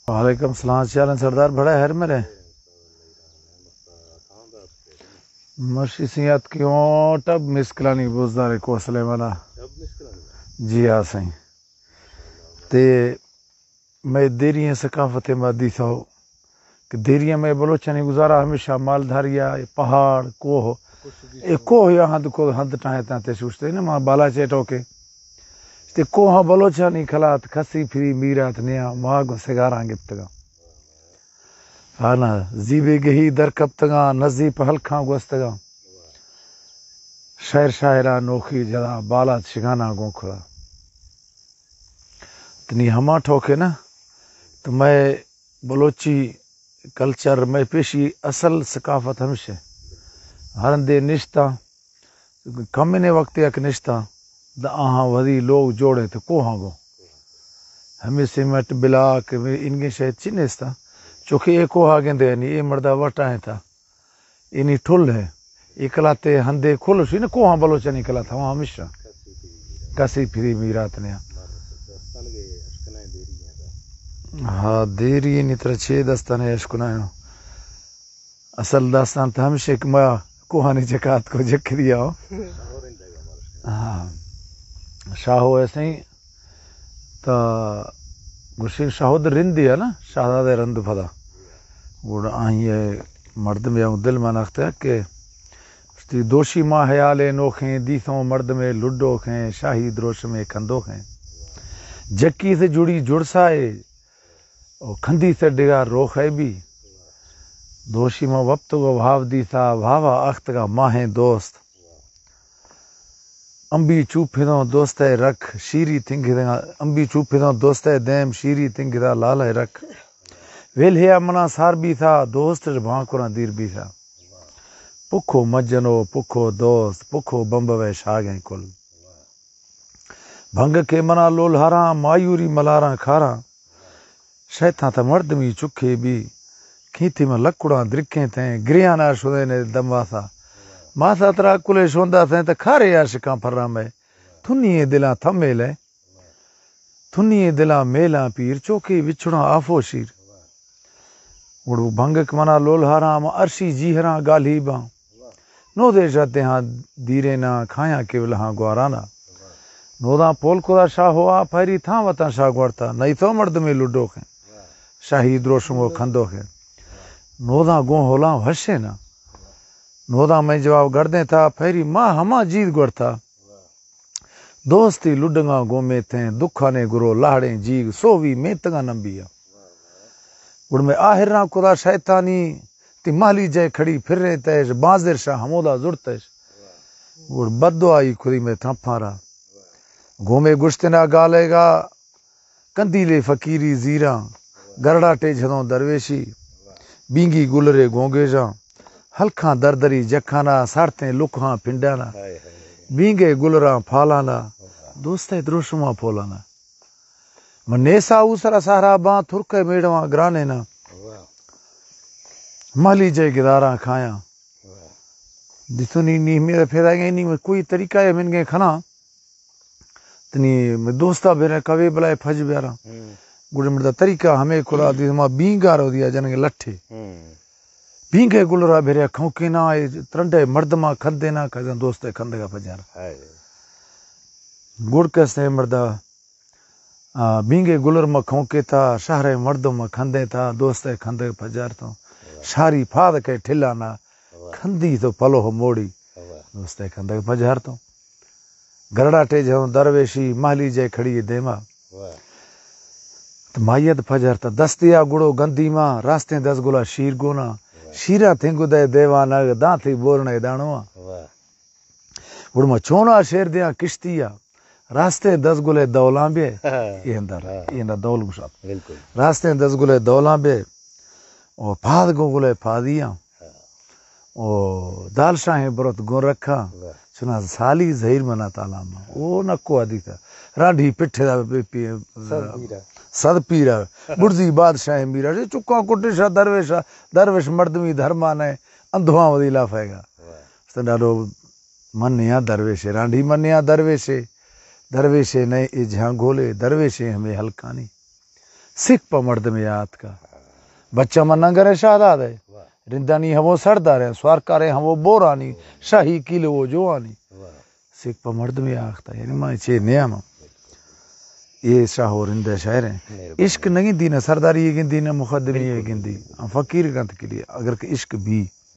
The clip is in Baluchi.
وعلیکم السلام، چی حال ایں سردار؟ بڑا خیر میرے۔ مرشی سیات کی اوں ٹب مسکلانی بزدار کو سلیمانا۔ جی ہاں سائیں۔ تے مئے دیریں ثقافت ما دیثو کہ دیریں مئے بلوچانی گزارا ہمیشہ مالدھاری ءَ، پہاڑ، کوہ، اے کوہ یا ہند کو ہند ٹاہیں تاں تے شوشتے نا ما بالاچ ءِ ٹوکے۔ تے کوہاں بلوچانی کلات، کسی پھری میرات نیا، ما گوں سگاراں گپتگاں۔ آنا زیبے گہی در کپتگاں، نزی پہ ہلکاں گوستگاں۔ شہر شاعراں نوخی جدا، بالاچ شگاناں گوں کھلا۔ تنی ہما ٹوکے نا، تو مئے بلوچی کلچر، مئے پیشی اصل ثقافت ہمشے۔ ہرندے نشتاں، کمنے وقت یک نشتاں، دا آہاں وزی لوگ جوڑے تو کوہاں گو۔ ہمیں سیمنٹ بلاک، ہمیں انگیں شے چی نیستا۔ چونکہ اے کوہا گندے نہیں، اے مردہ وٹا ہے تھا۔ اینی ٹھل ہے۔ اے کلاتے ہندے کھل شی نا کوہاں بلوچانی کلات ہوا ہمیشہ۔ کسی پھری میرات نیا۔ ہاں، دیری نی ترا چے دستانے اشکنایو۔ اصل داستان تہ ہمشے کہ ما کوہانی چکات کو جک دیا ہو۔ ہاں۔ شاہو ایسے ہی تا گوشین شاہو در رندی ہے نا، شاہزادہ رند پدا۔ گڑا آئی مردم یا دل من اختے کہ دوشی ما حیال نوخیں، دیثوں مردم لڈوخیں، شاہی دروشم کندوخیں۔ جکی سے جڑی جڑسائے، او کھندی سے ڈگار روخے بی۔ دوشی ما وپتگو بھاو دیثا، بھاوا اختگا ماہیں دوست۔ امبی چوپھدوں دوستئے رکھ، شیری تنگھدگا، امبی چوپھدوں دوستئے دیم، شیری تنگھدا لالئے رکھ۔ ویلھیا منا سار بیثا، دوست بھانکراں دیر بیثا۔ پکھو مجنو، پکھو دوست، پکھو بمبوے شاگیں کل۔ بھنگ کہ منا لولہاراں، مایوری ملاراں کھاراں۔ شیطان تہ مردمی چکے بی، کھیتی من لکڑاں درکیں تھیں، گریانا شدین دمواسا۔ ماسا ترا کلے شوندا تھیں تہ کھارے عاشقاں پھراں مئے۔ تھنی اے دلاں تھمیلے۔ تھنی اے دلاں میلاں پیر، چوکے وچھڑاں آفو شیر۔ گڑو بھنگک منا لولہاراں، ما عرشی جیہراں گالھی باں۔ نودے ژدے ہاں دیریناں، کھایاں کیولہاں گوارانا۔ نوداں پول کدا شاہو آ، پھری تھاں وتاں شاہ گوڑتا، نئی تو مردمے لڈوخیں۔ شاہی دروشمو کھندوخیں۔ نوداں گوں ہولاں وشینا۔ نوداں میں جواب گردیں تھا، پھری ما ہما جید گوڑتا۔ دوستی لڈنگاں گوں میتیں، دکھانے گرو لہڑیں جیگ، سووی میتگاں نمبیا۔ گڑ میں آہراں کدا شیطانی، تی مالی جئے کھڑی پھریں تیش، بانزر شاہ ہمودا زڑتش۔ گڑ بددعائی کھدی میں تھمپھاں را۔ گوں میں گشتنا گالے گا، کندیلے فقیری زیراں، گرڑاٹے جھدوں درویشی، بینگی گلرے گونگیژاں، ہلکاں دردری جکھانا، ساڑتیں لکھاں پنڈانا، ہائے ہائے۔ بینگے گلراں پھالانا، دوستے دروشماں پھولانا۔ من نیسا اوسرا سہرا باں، تھرکے میڑواں گرانینا۔ واہ۔ مالی جئے گداراں کھایاں۔ واہ۔ دتونی نی میرے پھیرا گئے نی، کوئی طریقہ ہے من گئے کھنا۔ تنی میں دوستا بیرے کوے بلائے پھج بیارا۔ ہم۔ گڑے مردا طریقہ ہمیں کلا دی، ما بینگا رو دیا جنگے لٹھے۔ ہم۔ بینگے گلرا بیرے کھونکے نا، اے ترنڈے مردما کھندے نا، کھجن دوستے کھندگا پھجارا۔ ہائے۔ گڑ کسے مردا، آ، بینگے گلر ما کھونکے تا، شہرے مردم ما کھندے تا، دوستے کھندگ پھجار تو۔ واہ۔ شاری پھاد کے ٹھلا نا، واہ۔ کھندی تو پلو موڑی۔ واہ۔ دوستے کھندگ پجار تو۔ گرڑاٹے جھوں درویشی، مالی جئے کھڑی دیما۔ واہ۔ تو مائیت پجار تا دستیا گڑو گندی ما، راستیں دزگلا شیر گونا۔ واہ۔ شیرا تھیں گدے دیوانگ، داں تھی بورنے دانوا۔ واہ۔ گڑ ما چونا شیر دیاں کشتیا، راستیں دزگلے دولاں بے۔ ہاں۔ اے اندر، ہاں۔ اے اندر دول گشات۔ بالکل۔ راستیں دزگلے دولاں بے۔ او پاد گوں گلے پادیاں۔ ہاں۔ او دال شاہیں برت گوں رکھاں۔ واہ۔ چنا سالی زہیر منا تالا ما۔ او نکو ادیتا۔ رانڈھی پٹھے دا پی-، پی-، صد پیرا۔ صد پیرا۔ برزی بادشاہ میرا۔ چکاں کٹشا درویشا، درویش مردمی دھرمانے، اندھواں ودی لافے گا۔ واہ۔ تو ڈاڈو منیا درویشے، رانڈھی منیا درویشے۔ درویشے نئے اے جھاں گھولے، درویشے ہمیں ہلکانی۔ سکھ پہ مردمے آتکا۔ بچہ من ننگر شہداد ہے۔ رندانی ہمو سردار ہیں، سوارکارے ہمو بورانی، شاہی کیلو وہ جوانی۔ سکھ پہ مردمے آختا، یعنی ما چے نیاما۔ یہ شاہ و رندہ شاعر ہیں۔ عشق نہیں دینا سرداری یہ گندی نہ مقدمی یہ گندی۔ ہم فقیر گنت کے لیے، اگر کہ عشق بھی